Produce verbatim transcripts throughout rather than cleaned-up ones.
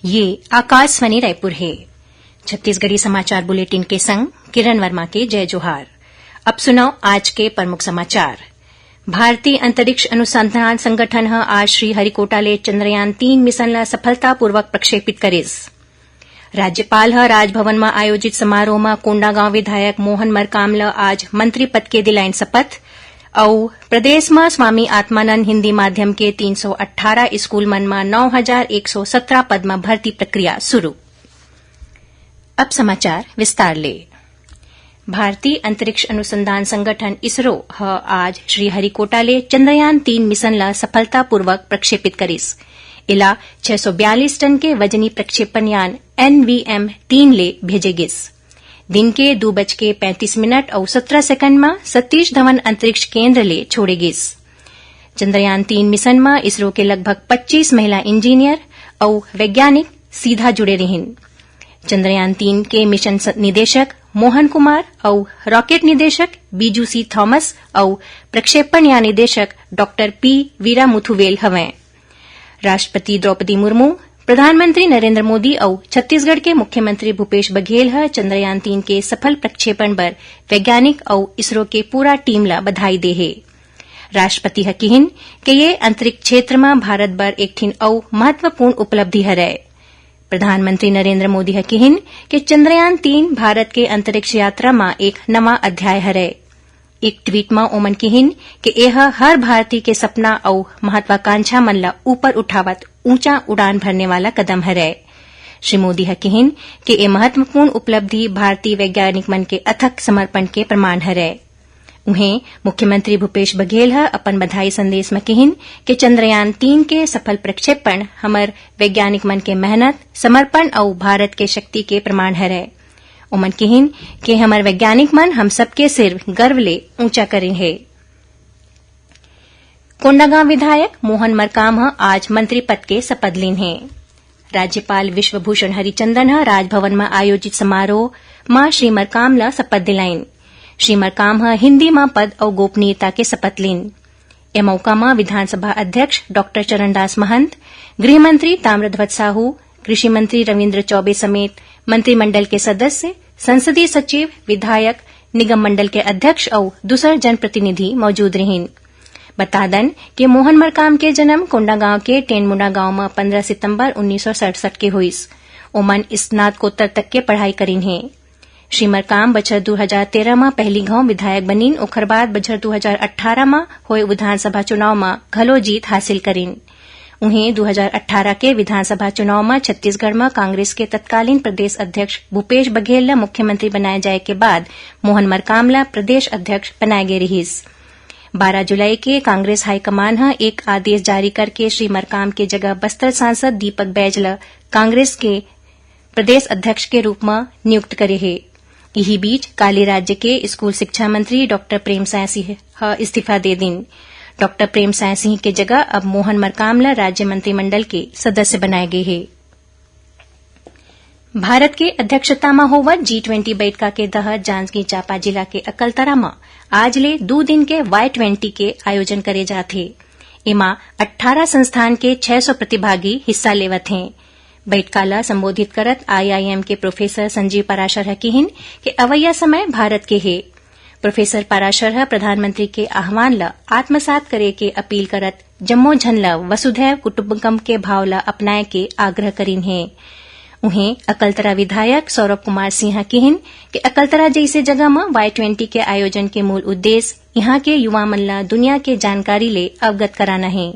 ये आकाशवाणी रायपुर हे। छत्तीसगढ़ी समाचार बुलेटिन के संग किरण वर्मा के जय जोहार। अब सुनव आज के प्रमुख समाचार। भारतीय अंतरिक्ष अनुसंधान संगठन ह आज श्रीहरिकोटा ले चंद्रयान तीन मिशन ला सफलतापूर्वक प्रक्षेपित करिस। राज्यपाल ह राजभवन म आयोजित समारोह म कोंडागांव विधायक मोहन मरकाम ल आज मंत्री पद के दिलाइन शपथ। अउ प्रदेश म स्वामी आत्मानंद हिंदी माध्यम के तीन सौ अट्ठारह स्कूल मन म नौ हजार एक सौ सत्रह पद म भर्ती प्रक्रिया शुरू। अब समाचार विस्तार ले। भारतीय अंतरिक्ष अनुसंधान संगठन इसरो ह आज श्रीहरिकोटा ले चंद्रयान तीन मिशन ला सफलतापूर्वक प्रक्षेपित करिस। एला छह सौ बयालीस टन के वजनी प्रक्षेपण यान एनवीएम तीन ले भेजे गिस। दिन के दू बज के पैंतीस मिनट अउ सत्रह सेकंड म सतीश धवन अंतरिक्ष केंद्र ले छोड़े गिस। चंद्रयान तीन मिशन म इसरो के लगभग पच्चीस महिला इंजीनियर अउ वैज्ञानिक सीधा जुड़े रिहिन। चंद्रयान तीन के मिशन स-, निदेशक मोहन कुमार अउ रॉकेट निदेशक बीजू सी थॉमस अउ प्रक्षेपण यान निदेशक डॉक्टर पी वीरा मुथुवेल हवंय। राष्ट्रपति द्रौपदी मुर्मू, प्रधानमंत्री नरेंद्र मोदी अउ छत्तीसगढ़ के मुख्यमंत्री भूपेश बघेल ह चंद्रयान तीन के सफल प्रक्षेपण बर वैज्ञानिक अउ इसरो के पूरा टीम ला बधाई दे हे। राष्ट्रपति ह किहिन के ये अंतरिक्ष क्षेत्र म भारत बर एक ठिन अउ महत्वपूर्ण उपलब्धि हरय। प्रधानमंत्री नरेंद्र मोदी ह किहिन के चंद्रयान तीन भारत के अंतरिक्ष यात्रा म एक नवा अध्याय हरय। एक ट्वीट म ओमन किहिन के एह हर भारतीय के सपना अउ महत्वाकांक्षा मन ल ऊपर उठावत ऊंचा उड़ान भरने वाला कदम हरय। श्री मोदी ह किहिन के ए महत्वपूर्ण उपलब्धि भारतीय वैज्ञानिक मन के अथक समर्पण के प्रमाण हरय। उहें, मुख्यमंत्री भूपेश बघेल ह अपन बधाई संदेश म किहिन के चंद्रयान तीन के सफल प्रक्षेपण हमर वैज्ञानिक मन के मेहनत, समर्पण अउ भारत के शक्ति के प्रमाण हरय। ओमन किहिन के हमर वैज्ञानिक मन हम सबके सिर गर्व ले ऊंचा करे हे। कोंडागांव विधायक मोहन मरकाम ह आज मंत्री पद के शपथ लीन हे। राज्यपाल विश्वभूषण हरिचंदन ह राजभवन म आयोजित समारोह म श्री मरकाम ल शपथ दिलाइन। श्री मरकाम ह हिंदी म पद अउ गोपनीयता के शपथ लीन। ए मौका म विधानसभा अध्यक्ष डॉक्टर चरणदास महंत, गृह मंत्री ताम्रध्वज साहू, कृषि मंत्री रविंद्र चौबे समेत मंत्रिमंडल के सदस्य, संसदीय सचिव, विधायक, निगम मंडल के अध्यक्ष अउ दूसर जनप्रतिनिधि मौजूद रिहिन। बता दन के मोहन मरकाम के जन्म कोंडागांव के टेनमुंडा गांव म पंद्रह सितंबर उन्नीस सौ सड़सठ के होइस। ओमन स्नातकोत्तर तक के पढ़ाई करिन हे। श्री मरकाम बछर दू हजार तेरह म पहिली घौं विधायक बनिन, ओखर बाद बछर दू हजार अट्ठारह म होए विधानसभा चुनाव म घलो जीत हासिल करिन। उहें, दू हजार अट्ठारह के विधानसभा चुनाव म छत्तीसगढ़ म कांग्रेस के तत्कालीन प्रदेश अध्यक्ष भूपेश बघेल ल मुख्यमंत्री बनाए जाए के बाद मोहन मरकाम ल प्रदेश अध्यक्ष बनाए गे रिहिस। बारह जुलाई के कांग्रेस हाईकमान ह एक आदेश जारी करके श्री मरकाम के जगह बस्तर सांसद दीपक बैज ल कांग्रेस के प्रदेश अध्यक्ष के रूप म नियुक्त करे हे। इही बीच, काली राज्य के स्कूल शिक्षा मंत्री डॉक्टर प्रेमसाय सिंह ह इस्तीफा दे दिन। डॉक्टर प्रेमसाय सिंह के जगह अब मोहन मरकाम ल राज्य मंत्रिमंडल के सदस्य बनाए गे हे। भारत के अध्यक्षता म होवत जी ट्वेंटी बइठका के तहत जांजगीर चांपा जिला के अकलतरा म आज ले दू दिन के वाई ट्वेंटी के आयोजन करे जात हे। एमा अट्ठारह संस्थान के छह सौ प्रतिभागी हिस्सा लेवत हें। बइठका ल संबोधित करत आईआईएम के प्रोफेसर संजीव पराशर ह किहिन के अवइया समय भारत के हे। प्रोफेसर पराशर ह प्रधानमंत्री के आह्वान ल आत्मसात करे के अपील करत जम्मो झन ल वसुधैव कुटुम्बकम के भाव ल अपनाए के आग्रह करिन हे। उहें, अकलतरा विधायक सौरभ कुमार सिंह ह किहिन के अकलतरा जइसे जगह म वाई ट्वेंटी के आयोजन के मूल उद्देश्य इहां के युवा मन ल दुनिया के जानकारी ले अवगत कराना हे।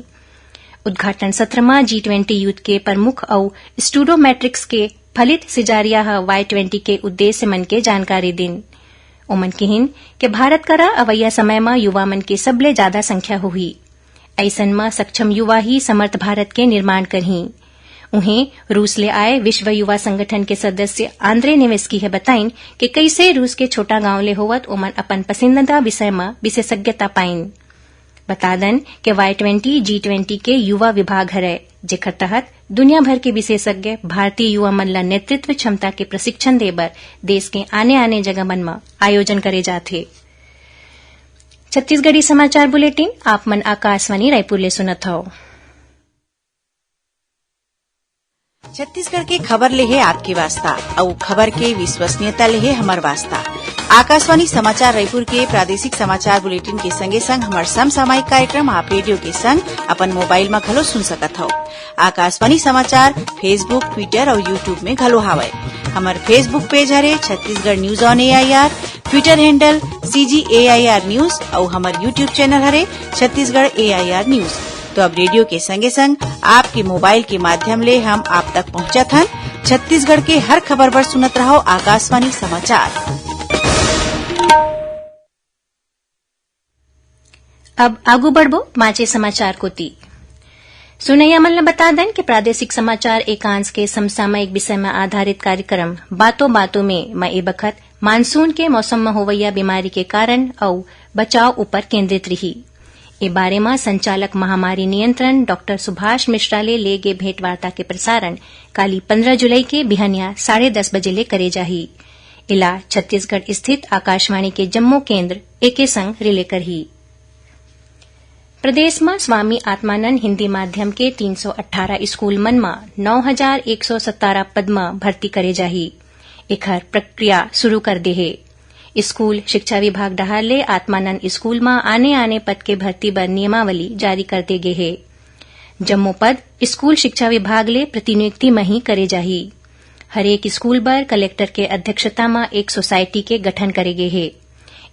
उद्घाटन सत्र म जी ट्वेंटी यूथ के प्रमुख अउ स्टूडोमैट्रिक्स के फलित सिजारिया ह वाई ट्वेंटी के उद्देश्य मन के जानकारी दिन। ओमन किहिन के भारत करा अवइया समय म युवा मन के सबले जादा संख्या होही। अइसन म सक्षम युवा ही समर्थ भारत के निर्माण करही। उहें, रूस ले आए विश्व युवा संगठन के सदस्य आंद्रे नेवेस्की ह बताइन के कइसे रूस के छोटा गांव ले होवत ओमन अपन पसंदीदा विषय म विशेषज्ञता पाइन। बता दन के वाई ट्वेंटी जी ट्वेंटी के युवा विभाग हरय, जेखर तहत दुनिया भर के विशेषज्ञ भारतीय युवा मन ल नेतृत्व क्षमता के प्रशिक्षण दे बर देश के आने-आने जगह मन म आयोजन करे जाथे। छत्तीसगढ़ी समाचार बुलेटिन आप मन आकाशवाणी रायपुर ले सुनत हव। छत्तीसगढ़ के खबर ले हे आपके वास्ता, अउ खबर के विश्वसनीयता ले हे हमर वास्ता। आकाशवाणी समाचार रायपुर के प्रादेशिक समाचार बुलेटिन के संगे संग हमर समसामयिक कार्यक्रम आप रेडियो के संग अपन मोबाइल म घलो सुन सकत हव। आकाशवाणी समाचार Facebook, Twitter अउ YouTube में घलो हावय। हमर Facebook पेज हरे Chhattisgarh news on AIR, Twitter handle CG AIR news अउ हमर YouTube चैनल हरे छत्तीसगढ़ एआईआर न्यूज। तो अब रेडियो के संगे संग आपके मोबाइल के माध्यम ले हम आप तक पहुंचत हन। छत्तीसगढ़ के हर खबर बर सुनत रहव आकाशवाणी समाचार। अब आगू बढ़बो बांचे समाचार कोति। सुनैया मन ल बता देन कि प्रादेशिक समाचार एकांश के समसामयिक विषय म आधारित कार्यक्रम बातों बातों में म ए बखत मानसून के मौसम म होवइया बीमारी के कारण अउ बचाव ऊपर केंद्रित रही। ए बारे म संचालक महामारी नियंत्रण डॉक्टर सुभाष मिश्रा ले ले गे भेंटवार्ता के प्रसारण काली पंद्रह जुलाई के बिहनिया साढ़े दस बजे ले करे जाही। इला छत्तीसगढ़ स्थित आकाशवाणी के जम्मो केंद्र एके संग रिले करही। प्रदेश म स्वामी आत्मानंद हिंदी माध्यम के तीन सौ अट्ठारह स्कूल मन म नौ हजार एक सौ सतारह पद म भर्ती करे जाही। एखर प्रक्रिया शुरू कर दे हे। स्कूल शिक्षा विभाग डहार ले आत्मानंद स्कूल म आने-आने पद के भर्ती बर नियमावली जारी कर दे गे हे। जम्मो पद स्कूल शिक्षा विभाग ले प्रतिनियुक्ति म ही करे जाही। हरेक स्कूल बर कलेक्टर के अध्यक्षता म एक सोसाइटी के गठन करे गे हे।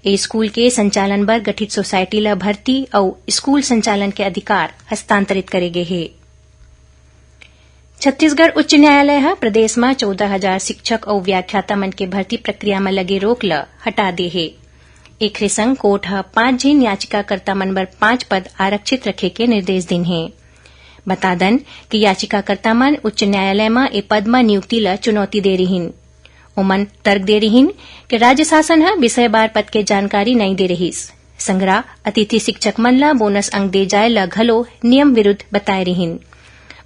ए स्कूल के संचालन बर गठित सोसाइटी ल भर्ती अउ स्कूल संचालन के अधिकार हस्तांतरित करे गे हे। छत्तीसगढ़ उच्च न्यायालय ह प्रदेश म चौदह हजार शिक्षक अउ व्याख्याता मन के भर्ती प्रक्रिया म लगे रोक ल हटा दे हे। एखरे संग कोर्ट ह पांच झिन याचिकाकर्ता मन बर पांच पद आरक्षित रखे के निर्देश दिन हे। बता दन कि याचिकाकर्ता मन उच्च न्यायालय म ए पद म नियुक्ति ल चुनौती दे रिहिन। ओमन तर्क दे रिहिन कि राज्य शासन ह विषयवार पद के जानकारी नइ दे रिहिस। संघरा अतिथि शिक्षक मन ल बोनस अंक दे जाय ल घलो नियम विरुद्ध बताय रिहिन।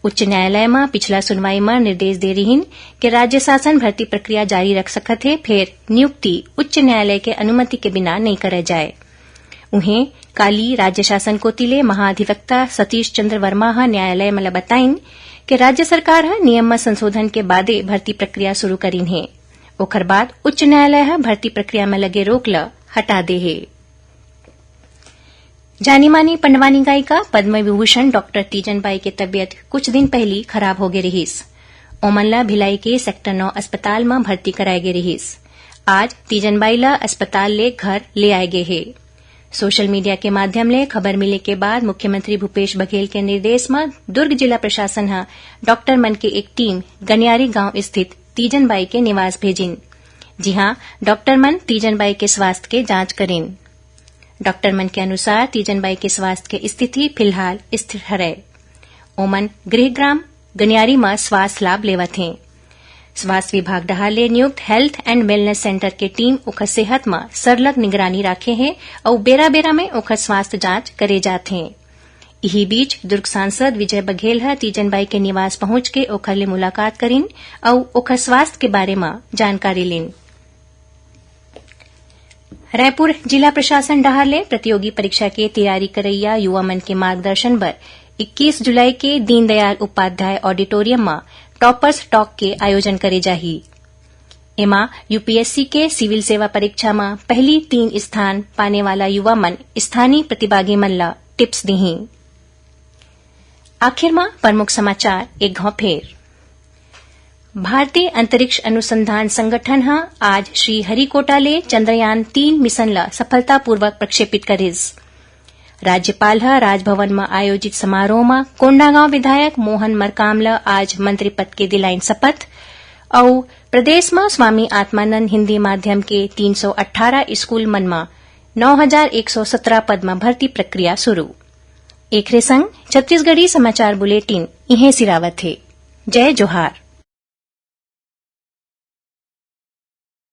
उच्च न्यायालय म पिछला सुनवाई म निर्देश दे रिहिन कि राज्य शासन भर्ती प्रक्रिया जारी रख सकत हे, फेर नियुक्ति उच्च न्यायालय के अनुमति के बिना नइ करे जाय। उहें, काली राज्य शासन कोति ले महाधिवक्ता सतीश चंद्र वर्मा ह न्यायालय म ल बताइन कि राज्य सरकार ह नियम म संशोधन के बादे भर्ती प्रक्रिया शुरू करिन हे। ओखर बाद उच्च न्यायालय ह भर्ती प्रक्रिया म लगे रोक ल हटा दे हे। जानी मानी पंडवानी गायिका पद्म विभूषण डॉक्टर तीजन बाई के तबियत कुछ दिन पहिली खराब होगे रिहिस। ओमन ल भिलाई के सेक्टर नौ अस्पताल म भर्ती कराए गे रिहिस। आज तीजन बाई ल अस्पताल ले घर ले आए गे हे। सोशल मीडिया के माध्यम ले खबर मिले के बाद मुख्यमंत्री भूपेश बघेल के निर्देश म दुर्ग जिला प्रशासन ह डॉक्टर मन के एक टीम गनियारी गांव स्थित तीजन बाई के निवास भेजिन, जिहां डॉक्टर मन तीजन बाई के स्वास्थ्य के जांच करिन। डॉक्टर मन के अनुसार तीजन बाई के स्वास्थ्य के स्थिति फिलहाल स्थिर हरय। ओमन गृहग्राम गनियारी म स्वास्थ्य लाभ लेवत हें। स्वास्थ्य विभाग डहार ले नियुक्त Health and Wellness Centre के टीम ओखर सेहत म सरलग निगरानी राखे हे अउ बेरा-बेरा में ओखर स्वास्थ्य जांच करे जात हे। इही बीच दुर्ग सांसद विजय बघेल ह तीजन बाई के निवास पहुंच के ओखर ले मुलाकात करिन अउ ओखर स्वास्थ्य के बारे म जानकारी लीन। रायपुर जिला प्रशासन डहार ले प्रतियोगी परीक्षा के तैयारी करइया युवा मन के मार्गदर्शन बर इक्कीस जुलाई के दीनदयाल उपाध्याय ऑडिटोरियम म टॉपर्स टॉक के आयोजन करे जाही। एमा यूपीएससी के सिविल सेवा परीक्षा म पहली तीन स्थान पाने वाला युवा मन स्थानीय प्रतिभागी मन ल टिप्स दिही। आखिर म प्रमुख समाचार एक घाव फेर। भारतीय अंतरिक्ष अनुसंधान संगठन ह आज श्रीहरिकोटा ले चंद्रयान तीन मिशन ल सफलतापूर्वक प्रक्षेपित करिस। राज्यपाल ह राजभवन म आयोजित समारोह म कोंडागांव विधायक मोहन मरकाम ल आज मंत्री पद के दिलाइन शपथ। अउ प्रदेश म स्वामी आत्मानंद हिंदी माध्यम के तीन सौ अट्ठारह स्कूल मन म नौ हजार एक सौ सत्रह पद म भर्ती प्रक्रिया शुरू। एखरे संग छत्तीसगढ़ी समाचार बुलेटिन इहें सिरावत हे। जय जोहार।